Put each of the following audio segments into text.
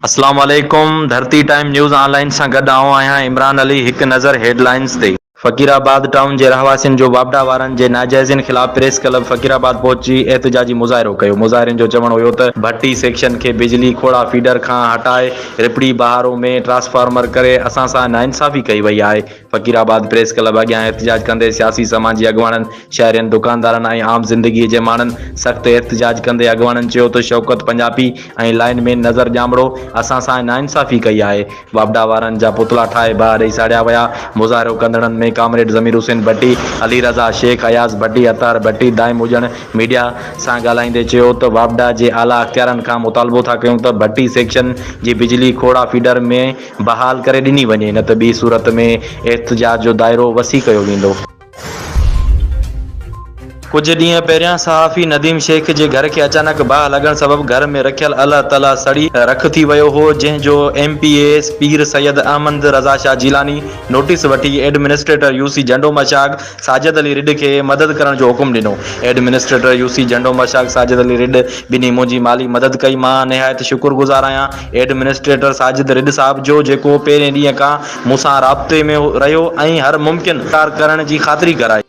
اسلام عليڪم ڌرتي ٽائيم نيوز آن لائين سان گڏ آئون آهيان عمران علي هڪ نظر هيڊ لائنز تي. فقير آباد ٽائون جي رهواسين جو واپڊا وارن جي ناجائزين خلاف پريس ڪلب فقير آباد پهچي احتجاجي مظاهرو ڪيو مظاهرين جو چوڻ هيو ته ڀٽي سيڪشن کي بجلي کوڙا فيڊر کان هٽائي رپڙي بهارو ۾ ٽرانسفارمر ڪري اسان سان ناانصافي ڪئي وئي آهي فقير آباد پريس ڪلب اڳيان احتجاج ڪندي سياسي سماجي اڳواڻن، شهرين، دڪاندارن ۽ عام زندگي جي ماڻهن سخت احتجاج ڪندي اڳواڻن چيو ته شوڪت پنجابي ۽ لائين مين نظر ڄامڙو اسان سان ناانصافي ڪئي آهي، واپڊا وارن جا پتلا ٺاهي باهه ڏئي ساڙيا ويا، مظاهرو ڪندڙن ۾ ڪامريڊ ضمير حسين ڀٽي، علي رضا شيخ، اياز ڀٽي، اطهر ڀٽي، دائم هجڻ ميڊيا سان ڳالهائيندي چيو ته واپڊا جي اعليٰ اختيارن کان مطالبو ٿا ڪيون ته ڀٽي سيڪشن جي بجلي کوڙا فيڊر ۾ بحال ڪري ڏني وڃي نه ته ٻي صورت ۾ احتجاج جو دائرو وسيع ڪيو ويندو. ڪجهه ڏينهن پهريان صحافي نديم شيخ جي گهر کي اچانڪ باهه لڳڻ سبب گهر ۾ رکيل الهه تلهه سڙي رک ٿي ويو هو جنهن جو M P A Pir Syed Ahmed Raza Shah Jilani notice وٺي administrator U C Jhando Mashak Sajid Ali Rar کي مدد ڪرڻ جو حڪم ڏنو. Administrator U C Jhando Mashak Sajid Ali Rar ٻنهي منهنجي مالي مدد ڪئي مان نهايت شڪر گذار آهيان ايڊمنسٽريٽر ساجد رڏ صاحب جو جيڪو پهرين ڏينهن کان مون سان رابطي ۾ رهيو ۽ هر ممڪن ڪار ڪرڻ جي خاطري ڪرائي.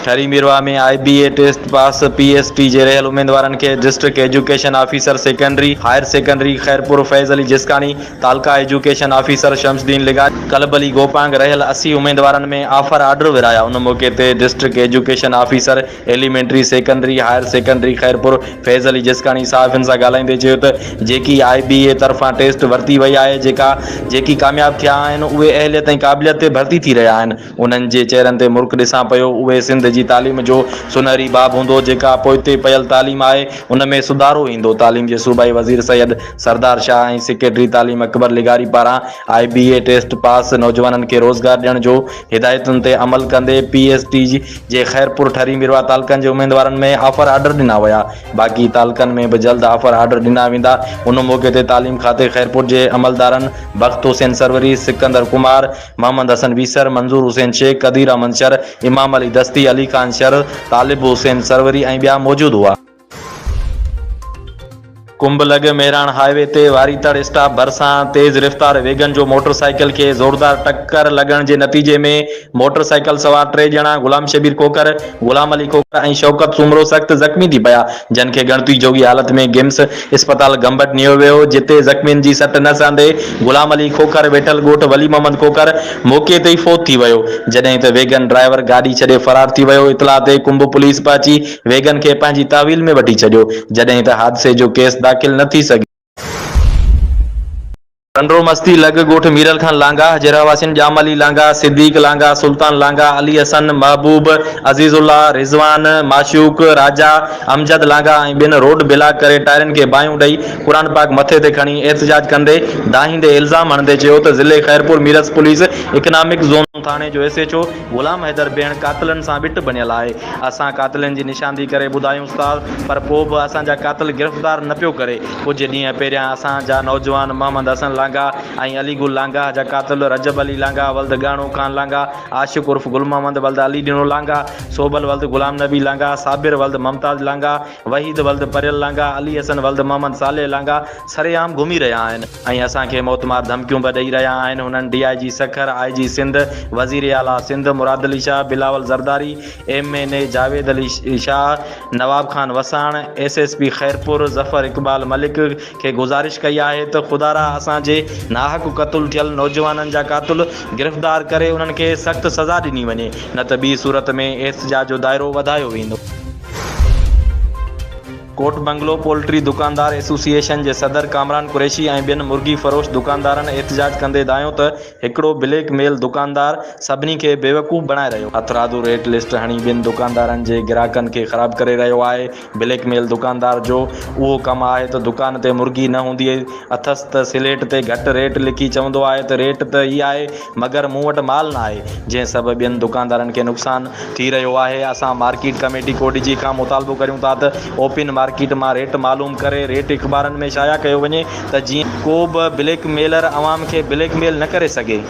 Thari Mirwah ۾ I B A test pass P S T جي رهيل اميدوارن کي district education officer secondary, higher secondary Khairpur Faiz Ali Jiskani, تعلقه ايجوڪيشن آفيسر شمس الدين لغاري، قلب علي گوپانگ رهيل 80 اميدوارن ۾ آفر آرڊر ورهايا ان موقعي تي district education officer elementary, secondary, higher secondary Khairpur Faiz Ali Jiskani صحافين سان ڳالهائيندي چيو ته جيڪي آء بي اي طرفان ٽيسٽ ورتي وئي آهي جيڪا جيڪي ڪامياب ٿيا آهن اهي اهليت ۽ قابليت تي ڀرتي ٿي رهيا آهن انهن جي چهرن تي مرڪ ڏسان پيو اهي سنڌ جي تعليم جو سنهري باب هوندو جيڪا پوئتي پيل تعليم آهي ان ۾ سڌارو ايندو تعليم جي صوبائي وزير سيد سردار شاهه ۽ سيڪريٽري تعليم اڪبر لغاري پاران آء بي اي ٽيسٽ پاس نوجوانن کي روزگار ڏيڻ جو هدايتن تي عمل ڪندي پي ايس ٽي جي خيرپور، ٺري ميرواهه تعلقن جي اميدوارن ۾ آفر آرڊر ڏنا ويا، باقي تعلقن ۾ به جلد آفر آرڊر ڏنا ويندا، ان موقعي تي تعليم کاتي خيرپور جي عملدارن بخت حسين سروري، سڪندر ڪمار، محمد حسن ويسر، منظور حسين شيخ، قدير احمد شر، امام علي دستي، علي خان شر، طالب حسين سروري ۽ ٻيا موجود هئا. ڪنب لڳ مهراڻ هاء وي تي واريتڙ اسٽاپ ڀرسان تيز رفتار ويگن جو موٽر سائيڪل کي زوردار ٽڪر لڳڻ جي نتيجي ۾ موٽر سائيڪل سوار ٽي ڄڻا غلام شبير کوکر، غلام علي کوکر ۽ شوڪت سومرو سخت زخمي ٿي پيا جن کي ڳڻتي جوڳي حالت ۾ گمس اسپتال گمبٽ نيو ويو جتي زخمين جي سٽ نه سهندي غلام علي کوکر ويٺل ڳوٺ ولي محمد کوکر موقعي تي ئي فوت ٿي ويو جڏهن ته ويگن ڊرائيور گاڏي ڇڏي فرار ٿي ويو اطلاع تي ڪنب پوليس پهچي ويگن کي پنهنجي تحويل ۾ وٺي ڇڏيو، جڏهن ته حادثي جو ڪيس داخل نه ٿي سگهيو. ٽنڊو مستي لڳ ڳوٺ ميرل خان لانگاهه جي رهواسين ڄام علي لانگاهه، صديق لانگاهه، سلطان لانگاهه، علي حسن، محبوب، عزيز الله، رضوان، معشوق، راجا، امجد لانگاهه ۽ ٻين روڊ بلاڪ ڪري ٽائرن کي باهيون ڏئي قرآن پاڪ مٿي تي کڻي احتجاج ڪندي دانهيندي الزام هڻندي چيو ته ضلعي Khairpur Mirs police economic zone ٿاڻي جو S H O Ghulam Haider Behan قاتلن سان ٻٽ بڻيل آهي. اسان قاتلن جي نشاندهي ڪري ٻڌايونس ٿا پر پوء به اسان جا قاتل گرفتار نه پيو ڪري. ڪجهه ڏينهن پهريان اسان جا نوجوان محمد حسن لانگاهه ۽ علي گل لانگاهه جا قاتل رجب علي لانگاهه ولد ڳاڻو خان لانگاهه، عاشق عرف گل محمد ولد علي ڏنو لانگاهه، صوبل ولد غلام نبي لانگاهه، صابر ولد ممتاز لانگاهه، وحيد ولد پريل لانگاهه، علي حسن ولد محمد صالح لانگاهه سرعام گهمي رهيا آهن. ۽ اسان کي موتمار ڌمڪيون به ڏئي رهيا آهن هنن D I G Sukkur, I G Sindh, وزير اعليٰ Sindh Murad Ali Shah, Bilawal Zardari, M N A Javed Ali Shah, Nawab Khan Wassan, S S P Khairpur Zafar Iqbal Malik کي گذارش ڪئي آهي ته خدارا اسان جي ناحق قتل ٿيل نوجوانن جا قاتل گرفتار ڪري انهن کي سخت سزا ڏني وڃي نه ته ٻي صورت ۾ احتجاج جو دائرو وڌايو ويندو. ڪوٽ بنگلو پولٽري دڪاندار ايسوسيئيشن جي صدر ڪامران قريشي ۽ ٻين مرغي فروش دڪاندارن احتجاج ڪندي دانهيو ته هڪڙو بليڪ ميل دڪاندار سڀني کي بيوقوف بڻائي رهيو، هٿرادو ريٽ لسٽ هڻي ٻين دڪاندارن جي گراهڪن کي خراب ڪري رهيو آهي، بليڪ ميل دڪاندار جو اهو ڪم آهي ته دڪان تي مرغي نه هوندي اٿس ته سليٽ تي گهٽ ريٽ لکي چوندو آهي ته ريٽ ته هي آهي مگر مون وٽ مال نه آهي، جنهن سبب ٻين دڪاندارن کي نقصان ٿي رهيو آهي، اسان مارڪيٽ ڪميٽي ڪوٽڏيجي کان مطالبو ڪريون ٿا ته اوپن مارڪيٽ مان ريٽ معلوم ڪري ريٽ اخبارن ۾ شايع ڪيو وڃي ته جيئن ڪو به بليڪ ميلر عوام کي بليڪ ميل نه ڪري سگهي.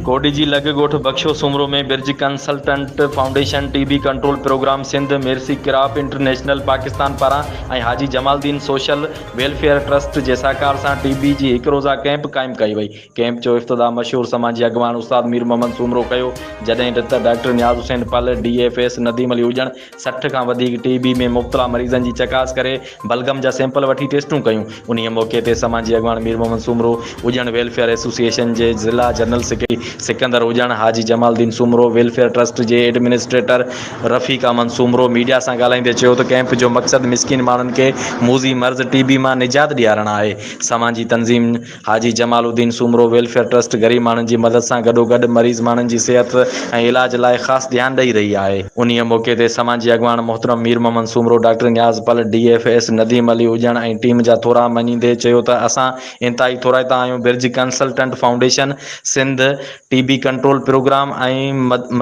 ڪوڏيجي لڳ ڳوٺ Bakhsho Soomro ۾ Bridge consultant foundation, T B control programme Sindh, Mercy Corps international Pakistan پاران ۽ Haji Jamaldin social welfare trust جي سهڪار سان ٽي بي جي هڪ روزه ڪئمپ قائم ڪئي وئي. ڪئمپ جو افتتاح مشهور سماجي اڳواڻ استاد مير محمد سومرو ڪيو، جڏهن ته doctor Niaz Hussain Pal, D F S Nadeem Ali Ujan 60 کان وڌيڪ ٽي بي ۾ مبتلا مريضن جي چڪاس ڪري بلغم جا سيمپل وٺي ٽيسٽون ڪيون. انهيء موقعي تي سماجي اڳواڻ مير محمد سومرو، اڄڻ ويلفيئر ايسوسيئيشن جي ضلع general secretary Sikandar Ujan, Haji Jamaldin Soomro, welfare trust جي ايڊمنسٽريٽر رفيق احمد سومرو ميڊيا سان ڳالهائيندي چيو ته ڪئمپ جو مقصد مسڪين ماڻهن کي موذي مرض ٽي بي مان نجات ڏيارڻ آهي. سماجي تنظيم حاجي جمال الدين سومرو ويلفيئر ٽرسٽ غريب ماڻهن جي مدد سان گڏوگڏ مريض ماڻهن جي صحت ۽ علاج لاء خاص ڌيان ڏئي رهي آهي. انهيء موقعي تي سماجي اڳواڻ محترم Mir Muhammad Soomro, doctor Niaz Pal, D F S Nadeem Ali Ujan ۽ team جا ٿورا مڃيندي چيو ته اسان انتهائي ٿورائتا آهيون Bridge consultant foundation Sindh, T B control programme ۽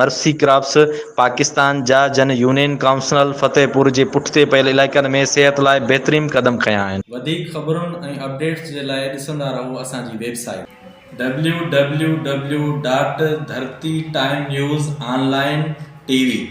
Mercy Corps Pakistan جا جن يونين ڪائونسل فتح پور جي پٺتي پيل علائقن ۾ صحت لاء بهتريم قدم کنيا آهن. وڌيڪ خبرن ۽ اپڊيٽس جي لاء ڏسندا رهو اسان جي website. W W W dot Dharti time news online T V.